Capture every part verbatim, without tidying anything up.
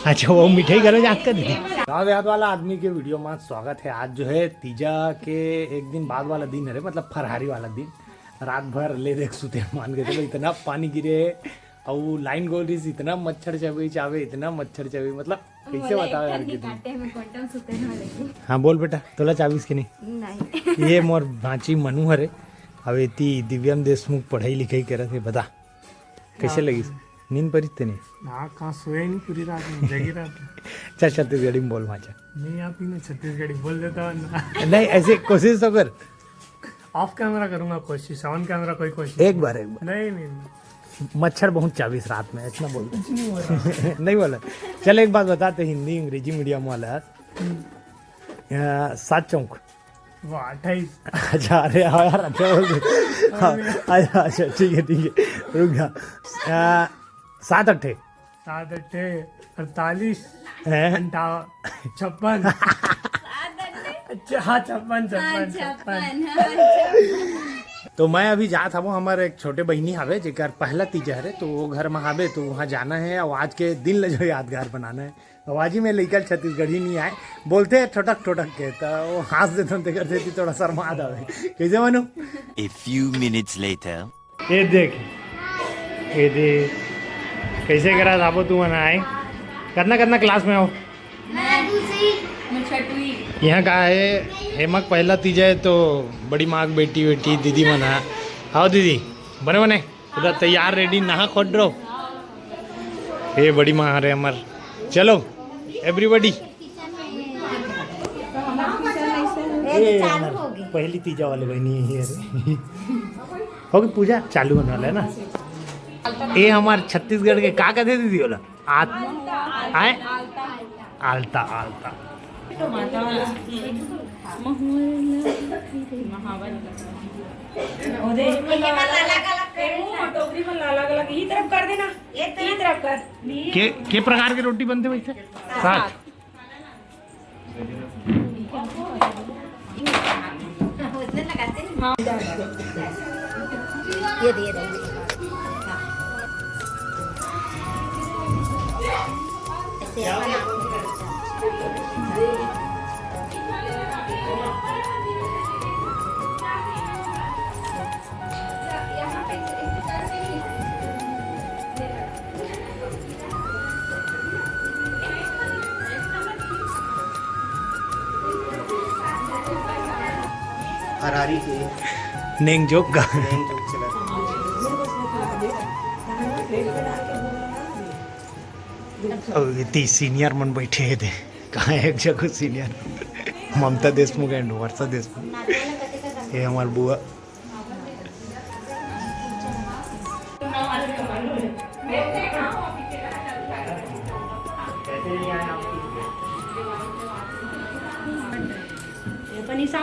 अच्छा, वो मिठाई घलो जात का दीदी। गाँव देहात वाला आदमी के वीडियो में स्वागत है। आज जो है तीजा के एक दिन बाद वाला दिन हरे, मतलब फरहारी वाला दिन। रात भर ले देख सुते मान के चलो, इतना पानी गिरे, अउ लाइन गोल रहिस, इतना मच्छर चबई चावे, इतना मच्छर चबई, मतलब कैसे बताओ यार कि तुम। हाँ बोल बेटा, तोला चाबिस के नहीं? नहीं। ये मोर भांची मनु हरे, अब एती दिव्यम देशमुख पढ़ाई लिखाई करत हे। बता कैसे लगिस? नींद परिस ते नहीं? ना, कहाँ सोया ही नहीं पूरी रात में, जगी रात में। चल छत्तीसगढ़ी में बोल भांचा। नहीं, आप ही ने छत्तीसगढ़ी बोल देता ना। नहीं, ऐसे कोशिश तो कर। ऑफ कैमरा करूंगा कोशिश, ऑन कैमरा कोई कोशिश एक नहीं। बार, एक बार। नहीं, नहीं, नहीं। मच्छर बहुत चाबिस रात में, इतना बोल दे। कुछ नहीं बोला। नहीं बोला। चल एक बात बता, ते हिंदी अंग्रेजी मीडियम वाला है। अ, सात चौक। वाह, अट्ठाईस। अच्छा, अरे हाँ यार, अच्छा बोल दे। हाँ, अच्छा, अच्छा, ठीक है, ठीक है, रुक जा। अ, सात अट्ठे। सात अट्ठे अड़तालीस। हैं? अंठा-, छप्पन। अच्छा, हाँ, छप्पन, छप्पन, छप्पन। तो मैं अभी जात हवं, हमर एक छोटे बहिनी हावे, जेकर पहला तीजा हरे, तो वो घर में हावे, तो वहाँ जाना है और आज के दिन ला जो यादगार बनाना है। और आज ही में लइका छत्तीसगढ़ी नहीं आए, बोलते हैं ठोटक ठोटक के, तो वो हंस देते हैं, तेकर देती थोड़ा शर्मा जावे। कैसे Manu? A few minutes later. ये देख, ये देख, कैसे करा धाबो तू मना आए। कितना, कितना क्लास में हो? मैं दूसरी। मैं छठवीं। यहाँ का है, हेमक पहला तीजा है, तो बड़ी माँ की बेटी, बेटी, दीदी मना। आओ दीदी, बने बने, पूरा तैयार, रेडी, नहा खोद रहो। ये बड़ी माँ हरे हमर, चलो everybody। ए, चालू हमर हो गई। पहली तीजा वाले बहनी है ये रे। हो गई पूजा, चालू होने वाला है ना। ए, हमार छत्तीसगढ़ के का कहते दीदी बोला? आ-, आए? आलता, आलता। टोकरी में अलग अलग, ई तरफ कर देना, ई तरफ कर। के, के प्रकार के रोटी बनते वैसे? सात। ये दे दे। ऐसे बना। फरारी के नेंग जोक का। नेंग जोक चला। अउ इति सीनियर मन बैठे हे दे। कहाँ एक जगह सीनियर? ममता देशमुख एंड वर्षा देशमुख। ये हमार बुआ।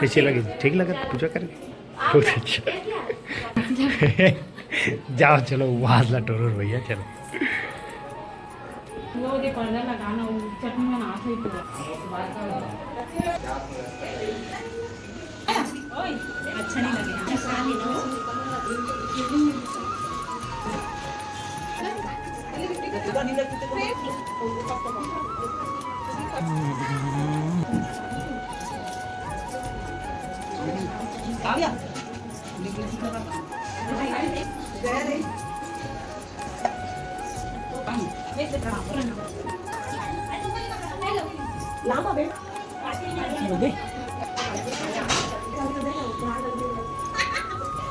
कैसे लगे? ठीक लगे पूजा करके? बहुत अच्छा। जाओ चलो, वाज ला टोरो भैया, चलो। वो दे पर्दा लगाना, वो चटनी बनात हे पूरा। ओए, अच्छा नहीं लगे। आ गया।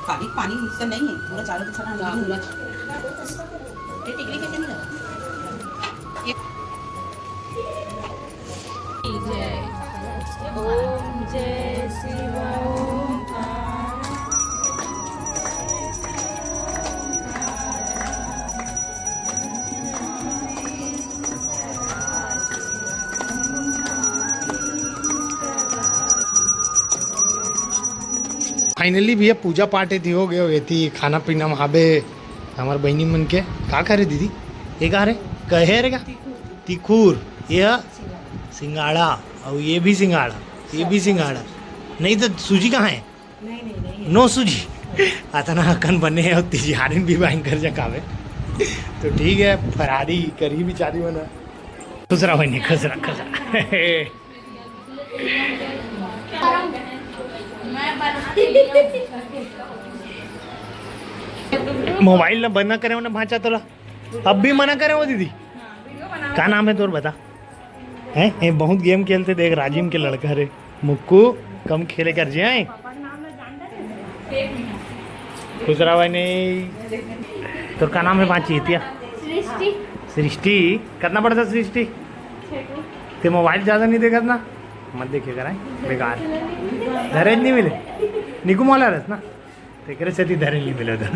खाली पानी उसका नहीं है, पूरा चारों के साथ हम हाँ, पूरा। ये टिकली कैसे नहीं लगा? ये जय। ओम जय शिव ओम। फाइनली भैया, पूजा पाठ एती हो गए, एती खाना पीना में हाबे हमार बहिनी मन के। का करे दीदी? ये का रे? कहे रे का? तिखूर। ये ह? सिंगाड़ा। और ये भी सिंगाड़ा, ये भी सिंगाड़ा। नहीं तो सूजी कहाँ है? नहीं, नहीं, नहीं है। नो सूजी। अतना अकन बने हे, और तिजिहारिन भी भयंकर जकावे। तो ठीक है, फरारी करही बिचारी मन ह। खुश रहा भाई, नहीं खुश रहा, खुश रहा। मोबाइल ला बंद ना करे हो ना भांचा तोला। अब भी मना करे हो दीदी। का नाम है तोर, बता। हैं, ये बहुत गेम खेलते देख, राजिम के लड़का रे। मुक्कू, कम खेले कर जे, हैं? खुश रहा भाई, नहीं। तोर का नाम है भांची, एतिया? सृष्टि। सृष्टि, कितना पढ़ता सृष्टि? छठवीं। ते मोबाइल ज्यादा नहीं देखत ना, मत देखे कराए, बेकार। धरे नहीं मिले, निकुम वाला रहस ना, तेकरे सेती धरे नहीं मिले उधर।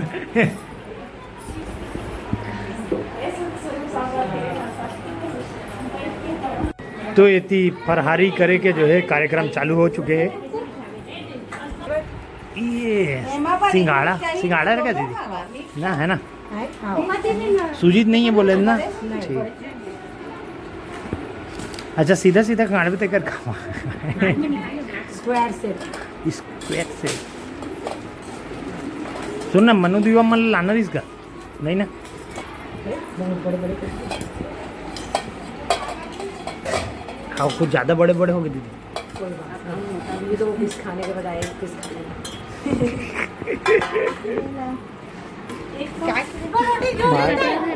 तो एती फरहारी करे के जो है कार्यक्रम चालू हो चुके हैं। ये सिंगाड़ा, सिंगाड़ा है क्या दीदी? ना, है ना? सूजी नहीं है बोले ना? ठीक। अच्छा, सीधा सीधा खाने पे तेकर खावा। Square shape. Square shape. सुन ना, मनु दीवा मन लाना इसका। नहीं ना? बहुत बड़े बड़े। खाओ, कुछ ज्यादा बड़े बड़े हो गए दीदी। कोई बात नहीं, ये तो पीस खाने के बजाय एक पीस खा लेना।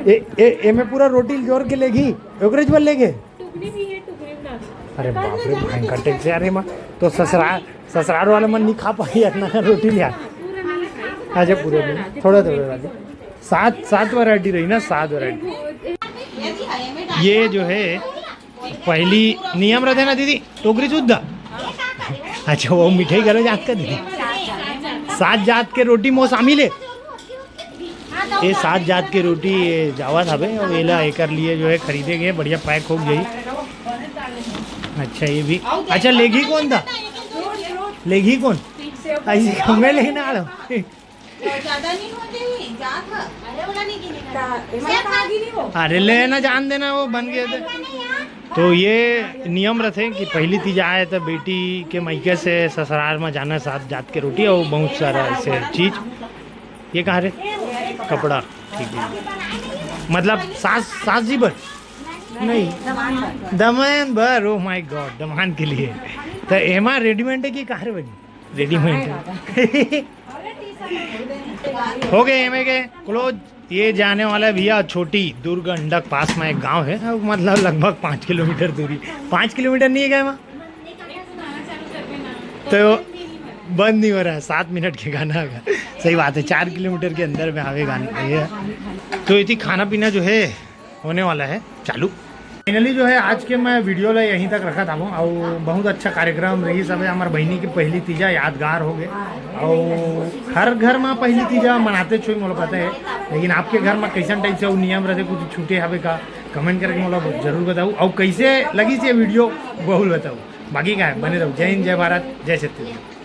ए, ए, ए में पूरा रोटी जोर के लेगी, ओकरे बर लेगे। अरे बाप रे, भयंकर टेक्स यार, एमा तो ससुराल, ससुराल वाले मन नहीं खा पाही इतना रोटी लिया। अच्छा, पूरे नहीं, थोड़ा थोड़ा वाली। सात, सात वैरायटी रही ना, सात वैरायटी। ये जो है पहली नियम रहते ना दीदी, टोकरी सुद्धा। अच्छा, वो मिठाई घलो जात का दीदी? सात जात के रोटी मो शामिल है। ये सात जात के रोटी ये जावत हवे, अउ एला एकर लिए जो है खरीदे गए, बढ़िया पैक हो गई। अच्छा, ये भी। अच्छा, लेगी कौन था? लेगी कौन? ऐसे हमें लेना आ रहा। ज्यादा नहीं होते ही, जात ह। अरे, वाला नहीं गिनेगा। का, एमा कहाँ गिनी वो? अरे, ले ना, जान देना, वो बन गए थे। तो ये नियम रहते कि पहली तीज आए तो बेटी के मइके से ससुराल में जाना, सात जात के रोटी और बहुत सारा ऐसे चीज। ये कहाँ रे? कपड़ा। ठीक है, मतलब सास, सास जी बर? नहीं, दमान बर। ओ माय गॉड, दमान के लिए। तो एमा रेडीमेड है कि कहाँ रे बनी? रेडीमेड है। हो गए एमे के क्लोज। ये जाने वाला है भैया छोटी दुर्ग अंडक पास में एक गांव है, मतलब लगभग पाँच किलोमीटर दूरी। पाँच किलोमीटर नहीं है क्या वहाँ? तो बंद नहीं हो रहा है, सात मिनट के गाना होगा। सही बात है, चार किलोमीटर के अंदर में आवे गाना ये। तो इति खाना पीना जो है होने वाला है चालू। फाइनली जो है आज के मैं वीडियो ला यहीं तक रखत हूँ। और बहुत अच्छा कार्यक्रम रही सब, हमार बहनी की पहली तीजा यादगार हो गए। और हर घर में पहली तीजा मनाते छुई मोला पता है, लेकिन आपके घर में कैसन टाइप से वो नियम रहते, कुछ छूटे हवे का, कमेंट करके मोला जरूर बताऊ। और कैसे लगी ये वीडियो, वो बताऊ। बाकी का है, बने रहो। जय हिंद, जय भारत, जय छत्तीसगढ़।